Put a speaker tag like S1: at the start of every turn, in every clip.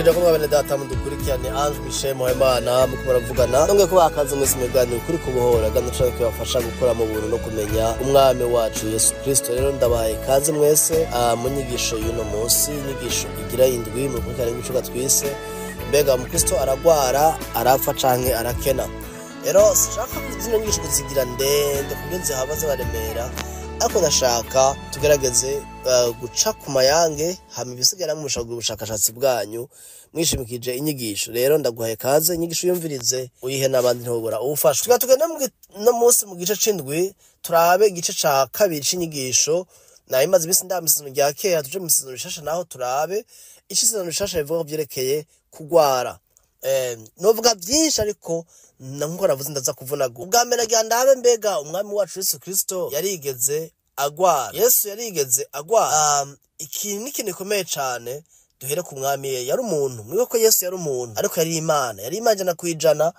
S1: Ndabaramukije ko mwabene data mudukurikirane, Ange Michel Muhayimana muko muravugana. Nongeye kubaha akaze mwese mu biganiro kuri kubohora gano canke kibafasha gukora mu buntu no kumenya umwami wacu Yesu Kristo. Rero ndabahaye ikaze mwese mu nyigisho y'uno munsi, inyigisho igira indwi mu rukurikirane rw'icuga twise mbega umukristo aragwara, arapfa canke arakena. Rero sinshaka zino nyigisho kuzigira ndende kuburyo zihava zibaremera, ariko ndashaka tugerageze guca ku mayange, hama ibisigara mushaka ubushakashatsi bwanyu mwishimikije inyigisho. Rero ndaguhaye kaze, inyigisho uyumvirize, uyihe n'abandi, ntobora uwufasha. Tuba tugenda no munsi mu gice c'indwi, turabe igice ca kabiri c'inyigisho. Nayo imaze iminsi ndaba isezerano rya kera, tuje mu isezerano rishasha naho turabe ico isezerano rishasha rivuga ku vyerekeye kugwara. Novuga vyinshi, ariko nkuko navuze ndaza kuvunagura. Ubwa mbere nagira ndabe mbega umwami wacu Yesu Kristo yarigeze agwara? Yesu yarigeze agwara? Iki ni ikintu gikomeye cane. Duhere ku mwami, ye yari umuntu. Mwibuke ko Yesu yari umuntu, ariko yari Imana, yari Imana 100%,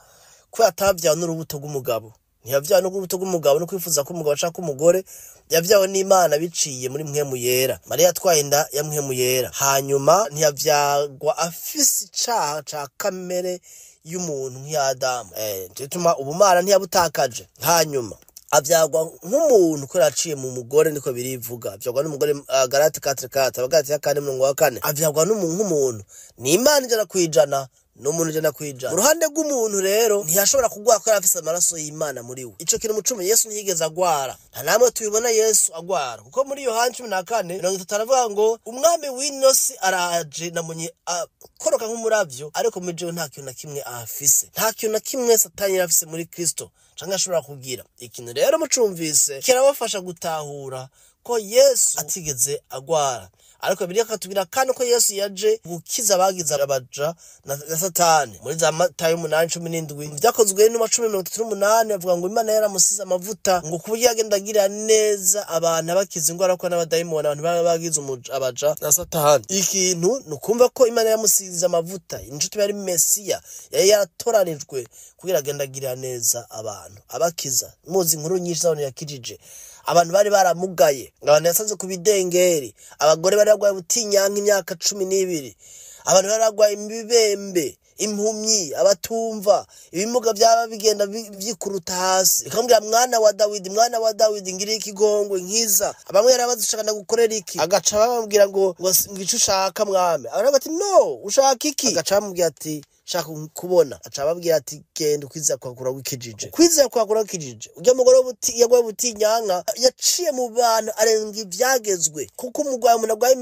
S1: ko atavyawe n'urubuto rw'umugabo. Ntiyavyawe n'urubuto rw'umugabo no kwifuza ko umugabo ashaka umugore, yavyawe n'Imana biciye muri Mpwemu Yera. Mariya atwaye inda ya Mpwemu Yera, hanyuma ntiyavyagwa afise icaha ca kamere y'umuntu nk'Adamu. Bituma ubumana ntiyabutakaje. Hanyuma avyagwa nk'umuntu kubera yaciye mu mugore, niko birivuga, avyagwa n'umugore, Galati 4:4, Abagalati ya 4 umurongo wa 4. Avyagwa nk'umuntu, ni Imana 100%, n'umuntu 100%. Mu ruhande rw'umuntu rero ntiyashobora kugwara kubera afise amaraso y'Imana muri we. Ico kintu mucumi, Yesu ntiyigeze agwara, nta namwe tubibona Yesu agwara, kuko muri Yohani 14:30 aravuga ngo umwami w'ino si araje, namunye akoroka nk'umuravyo, ariko muri jewe nta kintu na kimwe afise. Nta kintu na kimwe Satani yari afise muri Kristo canke ashobora kugira. Ikintu rero mucumvise kirabafasha gutahura ko Yesu atigeze agwara. Ariko Bibiliya ikatubwira kandi ko Yesu yaje gukiza abagize abaja na Satani, muri za Matayo 8:17, Vyakozwe n'intumwa 10:38, bavuga ngo Imana yaramusize amavuta, ngo ku buryo yagenda agirira neza abantu, abakiza ingwara ko n'abadayimoni, abantu baba bagize abaja na Satani. Ikintu ni ukumva ko Imana yaramusize amavuta, inshuti yari Mesiya, yari yaratoranijwe kugira agende agirira neza abantu, abakiza. Muzi inkuru nyinshi z'abantu yakijije, abantu bari baramugaye, abantu yasanze ku bidengeri, abagore bari barwaye ubutinyanka imyaka 12, abantu bari barwaye imibembe, impumyi, abatumva, ibimuga byaba bigenda vyikuruta hasi, bikamubwira: "Mwana wa Dawidi, mwana wa Dawidi, ngirira ikigongwe, nkiza." Bamwe yarabaza: "Ushaka ndagukorera iki?" Agaca bababwira ngo "Ico ushaka, mwami." Abandi ati: "No, ushaka iki?" Agaca bamubwira ati: "Shaka kubona." Aca ababwira ati: "Genda, ukwizera kwawe kuragukijije, ukwizera kwawe kuragukijije." Urya mugore yagwaye ubutinyanka yaciye mu bantu, arenga ivyagezwe, kuko umugwayi, umuntu agwaye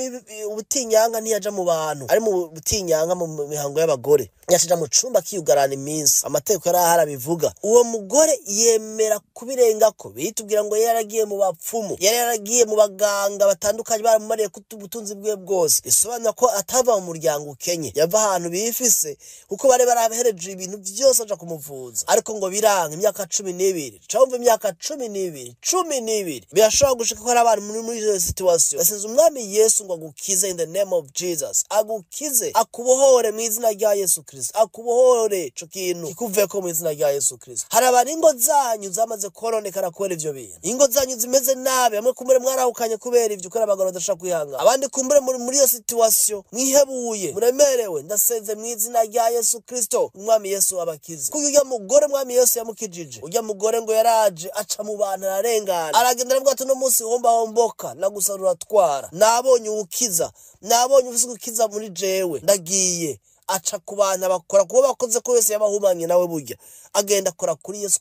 S1: ubutinyanka ntiyaja mu bantu ari mu butinyanka. Mu mihango y'abagore yacija mu cumba akiyugarana iminsi, amategeko yari ahari abivuga. Uwo mugore yemera kubirengako. Bitubwira ngo yari yaragiye mu bapfumu, yari yaragiye mu baganga batandukanye, baramumariye ubutunzi bwiwe bwose. Bisobanura ko atava mu muryango ukenye, yava ahantu bifise, kuko bari barahereje ibintu byose aja kumuvuza, ariko ngo biranga imyaka 12. Cawumva, imyaka 12, 12! Birashobora gushika ko hari abantu muri iyo situation. Basenze umwami Yesu ngo agukize, in the name of Jesus, agukize, akubohore mu izina rya Yesu Kristo, akubohore ico kintu kikuveko mu izina rya Yesu Kristo. Hari abantu ingo zanyu zamaze kononekara kubera ivyo bintu, ingo zanyu zimeze nabi. Bamwe kumbure mwarahukanye kubera ivyo, kubera abagabo badashobora kwihangana. Abandi kumbure muri iyo situation mwihebuye, muremerewe. Ndasenze mu izina rya Yesu Kristo, umwami Yesu abakize, kuko urya mugore umwami Yesu yamukijije. Urya mugore ngo yaraje aca mu bantu, ararengana, aragenda, aravuga ati: "Uno munsi homba homboka nagusarura twara, nabonye uwukiza, nabonye ufise gukiza muri jewe, ndagiye." Aca ku bantu, abakora kubo bakoze ko wese yabahumanye nawe. Burya agenda akora kuri Yesu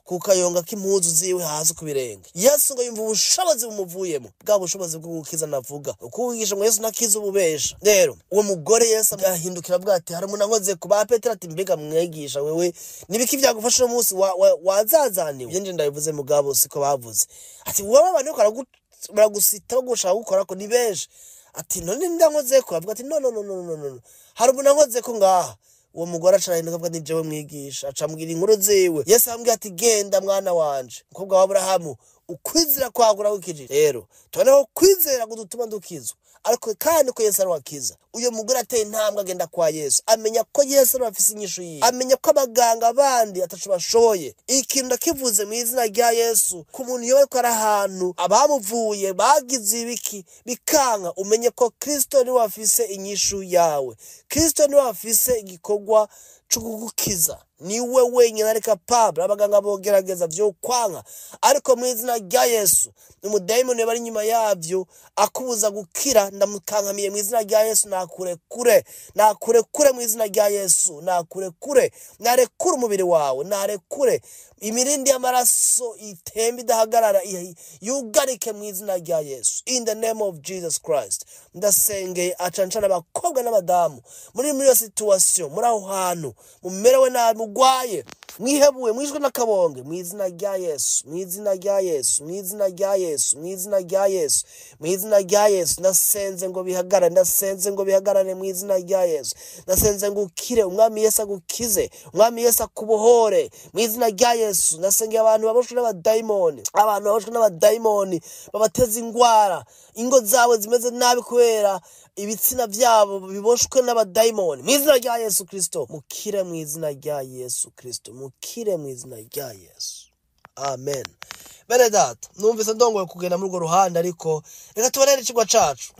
S1: ku kayonga k'impuzu ziwe hasi ku birenge. Yesu ngo yumva ubushobozi bumuvuyemo, bwa bushobozi bwo gukiza navuga ukuwigisha ngo Yesu nakiza ububesha. Rero uwo mugore Yesu ahindukira avuga ati: "Hari umuntu ankoze ku." Ba Petero ati: "Mbega mwigisha, wewe nibiki vyagufasha uno munsi wazazaniwe?" Ibyo nje ndabivuze, mugabo siko bavuze. Ati: "Wowe abantu bariko baragusita, bagushaka gukora ko ni benshi." Ati: "None ndankozeko?" Avuga ati: "No, no, no, no, no, no, hari umuntu ankozeko ngaha." Uwo mugore aca arahinduka, avuga: "Ni jewe, mwigisha." Aca ambwira inkuru ziwe. Yesu amubwira ati: "Genda mwana wanje, mukobwa wa Aburahamu." Ukwizera kwawe kuragukijije. Rero tuboneho kwizera kudutuma dukizwa, ariko kandi ko Yesu ari wakiza. Uyo mugore ateye intambwe agenda kwa Yesu, amenya ko Yesu ari afise inyishu yiwe, amenya ko abaganga bandi ataco bashoboye. Ikintu ndakivuze mu izina rya Yesu, ku muntu yoba ariko ari ahantu abamuvuye bagize ibiki bikanka, umenye ko Kristo niwe afise inyishu yawe. Kristo niwe afise igikorwa co kugukiza, niwe wenyine ari capable. Abaganga bogerageza vyo kwanka, ariko mu izina rya Yesu umudayimoni bari inyuma yavyo akubuza gukira, ndamukankamiye mu izina rya Yesu. Nakurekure, nakurekure mu izina rya Yesu, nakurekure, narekure umubiri wawe, narekure imirindi y'amaraso itemba idahagarara, yugarike mu izina rya Yesu. In the name of Jesus Christ, ndasengeye acancana abakobwa n'abadamu muri iyo situation, muri aho hantu mumerewe nabi, mugwaye, mwihebuwe, mwishwe n'akabonge, mu izina rya Yesu, mu izina rya Yesu, mu izina rya Yesu, mu izina rya Yesu, mu izina rya Yesu. Ndasenze ngo bihagarare, ndasenze ngo bihagarare mu izina rya Yesu. Ndasenze ngo ukire, Umwami Yesu agukize, Umwami Yesu akubohore mu izina rya Yesu. Ndasengeye abantu baboshwe n'abadayimoni, abantu baboshwe n'abadayimoni babateza ingwara, ingo zabo zimeze nabi kubera ibitsina byabo biboshwe n'abadayimoni, mu izina rya Yesu Kristo mukire, mu izina rya Yesu Kristo mukire, mu izina rya Yesu. Amen. Bene data, numvise ndongoye kugenda muri urwo ruhande, ariko reka tubarere icigwa cacu.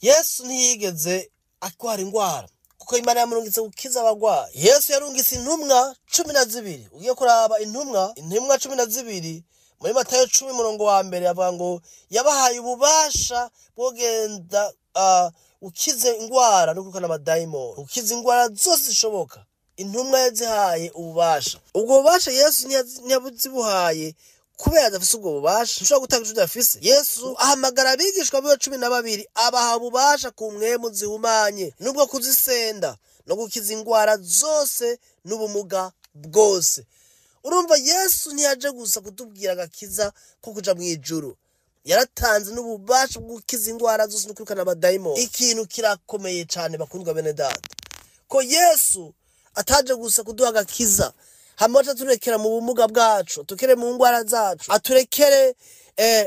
S1: Yesu ntiyigeze atwara ingwara, kuko Imana yamurungitse gukiza abagwayi. Yesu yarungitse intumwa 12. Ugiye kuraba intumwa 12 muri Matayo 10 murongo wa mbere, avuga ngo yabahaye ububasha bwo kugenda ukize ingwara no kwirukana abadayimoni, ukize ingwara zose zishoboka. Intumwa yazihaye ububasha. Ubwo bubasha Yesu ntiyabuzibuhaye kubera adafise ubwo bubasha. Ntushobora gutanga ico udafise. Yesu ahamagara abigishwa biwe 12, abaha ububasha ku mpwemu zihumanye, nubwo kuzisenda no gukiza ingwara zose n'ubumuga bwose. Urumva, Yesu ntiyaje gusa kutubwira agakiza ko kuja mw'ijuru, yaratanze n'ububasha bwo gukiza ingwara zose no kwirukana abadayimoni. Ikintu kirakomeye cane bakundwa bene data, ko Yesu ataje gusa kuduha agakiza hama aturekera mu bumuga bwacu, atukere mu ngwara zacu, aturekere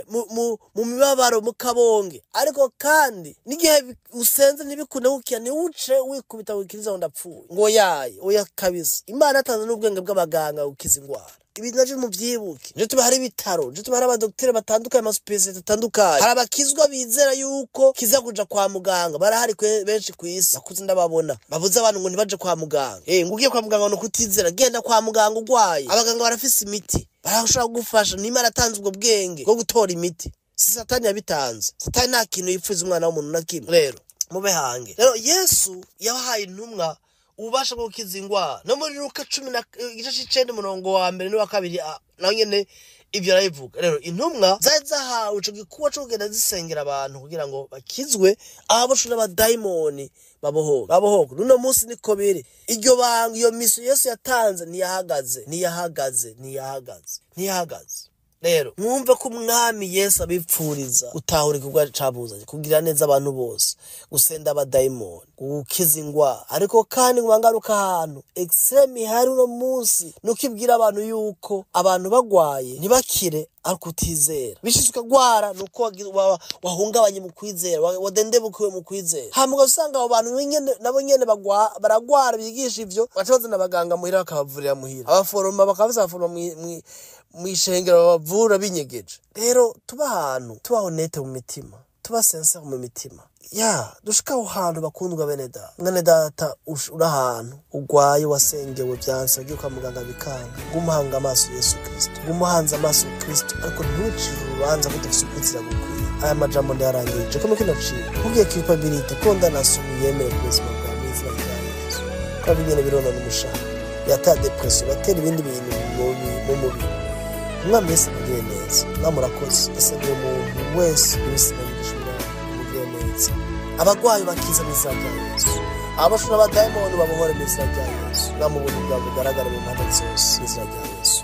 S1: mu mibabaro, mu kabonge. Ariko kandi n'igihe usenze ntibikunde gukira, ntiwuce wikubita wikiriza ngo ndapfuye, ngo yaye, oya kabisa. Imana yatanze n'ubwenge bw'abaganga gukiza ingwara. Ibi navyo muvyibuke. Nje tuba hari ibitaro, nje tuba hari abadokiteri batandukanye, amasupesiyalite atandukanye. Hari abakizwa bizera yuko kiza kuja kwa muganga, barahari benshi kw'isi, nakuze ndababona babuze abantu ngo ntibaje kwa muganga. Ngo ugiye kwa muganga no kutizera, genda kwa muganga ugwaye. Abaganga barafise imiti, barashobora kugufasha. N'Imana yatanze ubwo bwenge bwo gutora imiti, si Satani yabitanze. Satani nta kintu yipfuza umwana w'umuntu na kimwe. Rero mube hange. Rero Yesu yabahaye intumwa ububasha bwo gukiza ingwara. No muri Luka 10 igice c'icenda umurongo wa mbere n'uwa kabiri, naho nyene ivyo arabivuga. Rero intumwa zari zahawe ico gikuba co kugenda zisengera abantu kugira ngo bakizwe, aboshwe n'abadayimoni babohoke, babohoke. N'uno munsi niko biri. Iryo banga, iyo mission Yesu yatanze ntiyahagaze, ntiyahagaze, ntiyahagaze, ntiyahagaze. Rero mwumve ko Umwami Yesu abipfuriza gutahura igikorwa cabuzanye, kugira neza abantu bose, gusenda abadayimoni, gukiza ingwara. Ariko kandi ngo bangaruka ahantu extrême ihari uno munsi, nuko ibwira abantu yuko abantu bagwaye ntibakire ariko utizera, bishitse ukagwara nuko wahungabanye mu kwizera, wadendebukiwe mu kwizera. Hama ugasanga abo bantu nabo nyene baragwara, bigisha ivyo, baca bazana abaganga muhira bakabavurira muhira, abaforoma bakabaza, abaforoma mw'ishengero babavura binyegeje. Rero tuba ahantu tuba honnête mu mitima, tuba sincère mu mitima ya dushika aho hantu. Bakundwa bene data, mwene data uri ahantu ugwaye, wasengewe vyanse, wagiye kwa muganga bikanga, guma amaso Yesu Kristo, guma uhanze amaso Kristo, ariko ntucire urubanza ko udafise ukwizera gukwiye. Aya majambo ndayarangije ko kino ciwe nkubwiye culpabilité, condamnation yemere ku buzima bwawe mu izina rya Yesu, ko bingene bironona umushahara, biratera dépression, biratera ibindi bintu mu mubiri. Umwami Yesu amugire neza. Mwami urakoze, ndasabye umuntu wese wese nabigisha, Umwami amugire neza. Abagwayi bakiza mu izina rya Yesu, abashura abadayimoni babohore mu izina rya Yesu. Mwami, ubuntu bwawe bugaragare mu mpande zose mu izina rya Yesu.